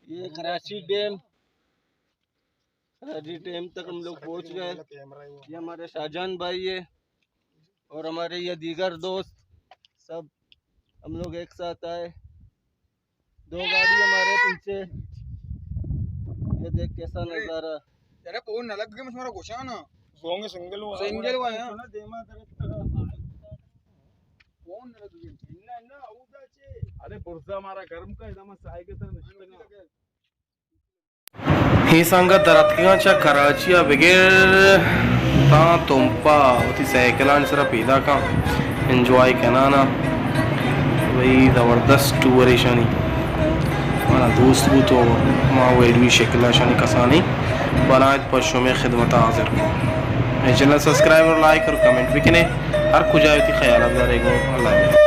یہ کراچی ڈیم، کراچی ڈیم تک ہم لوگ پہنچ گئے۔ یہ ہمارے شاہجان بھائی ہے اور ہمارے یہ دیگر دوست، سب ہم لوگ ایک ساتھ آئے۔ دو گاڑی ہمارے پیچھے، یہ دیکھ کیسا نظارہ۔ یار، فون نہ لگ گئے، مجھ ہمارا گوشانا۔ سونگ سنگل ہوا۔ سنگل ہوا ہے۔ فون نہ لگ گئے۔ ارے برزا ہمارا گرم کا، ادھر میں سائے کے سر نشتگا۔ اے سنگت در اتکگاں چہ کراچی ءَ بگر تاں تمپ ءَ وتی سائیکلانی سرا پیداکاں، انجوائے کنان ءَ۔ بھئی زبردست ٹور ایشانی۔ منا دوست بوت و ما ویڈیوی شکل ءَ اشانی کسانیں بنائیت پہ شمئے خدمت ءَ حاضر کن۔ اے چینل سبسکرائب اور لائک اور کمنٹ بکنے۔ ہر کجا وتی خیالات دارے گوں۔ اللہ حافظ۔